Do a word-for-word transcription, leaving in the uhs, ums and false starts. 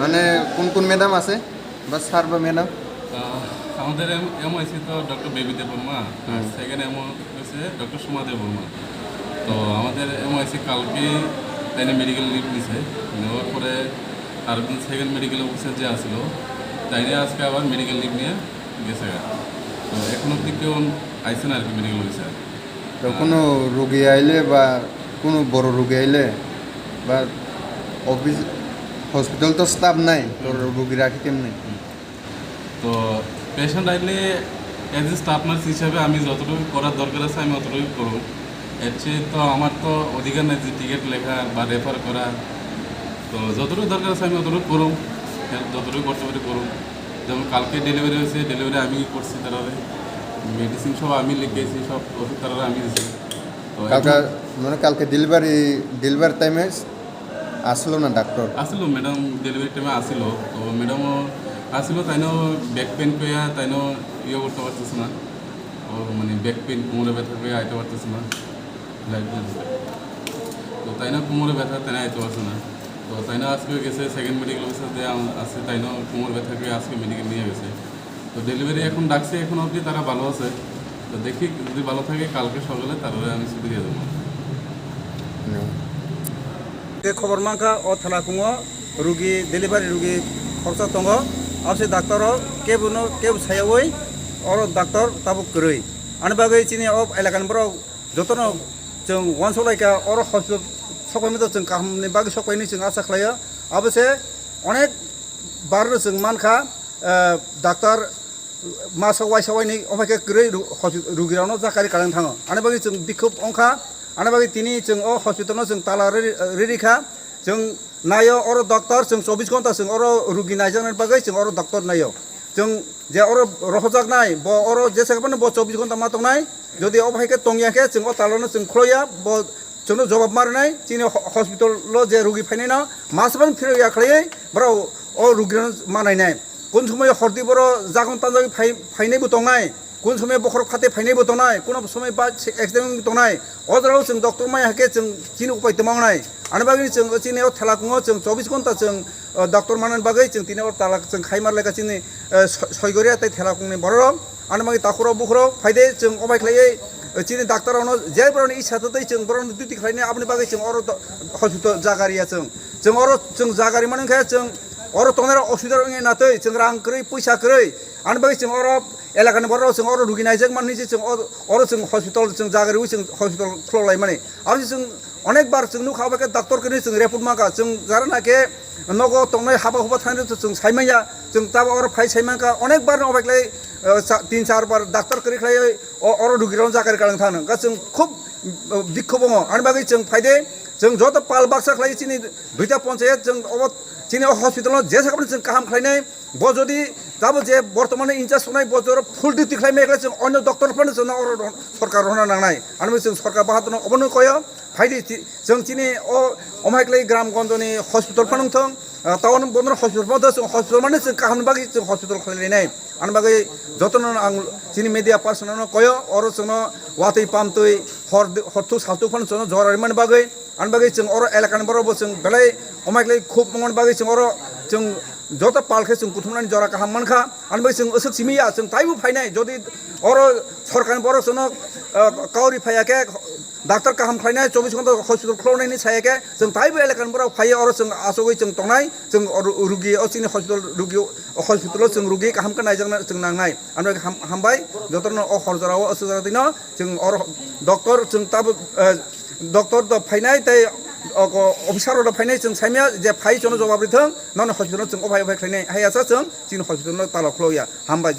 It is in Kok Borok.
মানে কোন কোন ম্যাডাম আছে বা স্যার বা ম্যাডাম? আহ, আমাদের এমওআইসি তো ডক্টর বেবি দেববর্মা, আর হুম। সেকেন্ড এমও হচ্ছে ডক্টর সোমা দেববর্মা। তো আমাদের এমওআইসি কালকে তাইনে মেডিকেল লিভ নিছে, নেওয়ার পরে আরেকদিন সেকেন্ড মেডিকেল অফিসার যে আসলো, তাইনে আজকে আবার মেডিকেল লিভ নিয়ে গেছে। তো এখন অব্দি কেউ আইছে না আর কি মেডিকেল অফিসার। তো কোনো রুগী আইলে বা কোনো বড় রুগী আইলে বা অফিস, হসপিটাল তো স্টাফ নাই, তো রুগী রাখি কেমনে? তো পেশেন্ট আইলে অ্যাজ এ স্টাফ নার্স হিসাবে আমি যতটুকু করার দরকার আছে আমি অতটুকু করব। এর চেয়ে তো আমার তো অধিকার নাই যে টিকিট লেখা বা রেফার করা। তো যতটুকু দরকার আছে আমি অতটুকু করব, হেল্প যতটুকু করতে পারি করব। যেমন কালকে ডেলিভারি হয়েছে, ডেলিভারি আমি করছি তারারে, মেডিসিন সব আমি লিখে গেছি, সব ওষুধ তারারে আমি দিছি। তো কালকে, এখন মানে কালকে ডেলিভারি, ডেলিভারি টাইমে আসলো না ডাক্তার? আসলো ম্যাডাম, ডেলিভারি টাইমে আসলো। তো ম্যাডামও আসলো, তাইনও ব্যাক পেন পেয়া তাইনও ইয়ে করতে পারতেছে না। ও মানে ব্যাক পেন, কোমরে ব্যথা পেয়ে আইতে পারতেছে না। লাইট জ্বলছে। তো তাইনও কোমরে ব্যথা, তাইনও আইতে পারছে না। তো তাইনও আজকে গেছে সেকেন্ড মেডিকেল অফিসার যে আম-, আছে, তাইনও কোমর ব্যথা পেয়ে আজকে মেডিকেল নিয়ে গেছে। তো ডেলিভারি এখন ডাকছে, এখন অবধি তারা ভালো আছে। তো দেখি যদি ভালো থাকে কালকে সকালে তারপরে আমি ছুটি দিয়ে দেবো। Tei khobor mankha o thela khungo rugi delivery rugi khoroksa tongo, abse doctor o kebono kebo sayaui oro doctor tabuk kwrwi. Ani bagwi chini o elakani borok jotono chwng uansuk laikha, oro hospital sokphaimani chwng kahamni bagwi sokphaini chwng asa khlaio. Abose onek barno chwng mankha, ah, doctor masa waisa waini ophai khe kwrwi ru-, hospital rugirokno jakari kwlwng thango. Ani bagwi chwng bikhuk wngkha, ani bagwi tini chwng o hospitalno chwng tala riri, riri kha. Chwng naio oro doctor, chwng chobbish ghonta chwng oro rugi naijaknani bagwi chwng oro doctor naio. Chwng je oro rohojaknai, bo oro jesa phano bo chobbish ghonta ma tongnai. Jodi obo hai khe tongya khe chwng o talano chwng khloya, bo chwngno jobab ma rwnai. Chini ho-, hospital-o je rugi phainaino ma se phano phirok ya khlaiwi borok o rugirokno ma nainai. Kun somoi hordi boro jagon tanjagwi phai-, phainaibo tongnai, kun somoi bokhorok phatwi phainaibo tongnai, kuno somoi ba se accident wngwi tongnai. O jorao chwng doctor maya hai khe chwng chini upai tongma wngnai. Ani bagwi chwng chini o thela kungo chwng chobbish ghonta chwng, o, doctor manani bagwi chwng tini o talak chwng khai mar lekha chini, eh, so-, soigoria tei thela kungni bororok. Ani bagwi takhurok bukhurok phaide chwng obai khlaiwi, eh, chini doctor rokno je borokni isa twi chwng borokno duty khlainai aboni bagwi chwng oro do-, hospital jaga riya chwng. Chwng oro chwng jaga rimani wngkhe chwng oro tongnai rok osubida wngya natwi chwng rang kwrwi puisa kwrwi. Ani bagwi chwng oro elakani borok chwng oro rugi naijak manwi se chwng oro, oro chwng hospital chwng jaga riwi chwng hospital khulok laimani. Abo se chwng Onek bar chwng nukha, obo khe doctor kwrwi chwng report mankha, chwng jara na khe nogo tongnai haba huba thani rw chwng sai manya, chwng tabo oro phai sai mankha, onek bar no obo khlai, eh, sa-, tin char bar doctor kwrwi khlai o-, oro rugi rok jakari kalang thang nang kha, chwng khub, eh, bikhobongo. Ani bagwi chwng phaide, chwng joto pal baksa khlai chini duita ponchayat, chwng obo chini o hospital no jesa khe chwng kaham khlainai. Bo jodi tabo je bortomane in charge wngnai, bo jora full duty khlai maya khe chwng onyo doctor phano chwngno oro ro-, sorkar rohorna nangnai. Ani bagwi chwng sorkar bahatorno obono koyo, phaidi chi-, chwng chini o, omo hai khlai gram gonjoni hospital phano wngthong, ah, town bondor hospital phano wngthong, chwng hospital mane chwng kahamni bagwi chwng hospital khlai lainai. Ani bagwi jotono ang chini media person no koyo, oro chwngno watwi pamtwi hor, horthuk salthuk phano chwngno jora rimani bagwi. Ani bagwi chwng oro elakani borok bo chwng belai omo hai khlai khub wngmani bagwi chwng oro chwng joto pal khe chwng kuthumnani jora kaham mankha. Ani bagwi chwng aswk simi ya, chwng taibo phainai. Jodi oro sorkarni borok chwngno, ah, kauri phaiya khe, doctor kaham khlainai, chobbish ghonta hospital khuloknaini saya khe, chwng taibo elakani borok phaiya, oro chwng achugwi chwng tongnai, chwng oro rugi o chini hospital rugi o hospital o chwng rugi kaham khe naijakna chwng nangnai. Ani bagwi ham-, hambai jotono o hor jora o aswk jora twi no chwng oro doctor chwng tabo, ah, Doctor do phainai tei o, o, officer rok do phainai, chwng saimya je phai chwngno jobab rithwng, nono hospital no chwng ophai ophai khlainai, hai asa chwng chini hospital no tala khulokya. Hambai.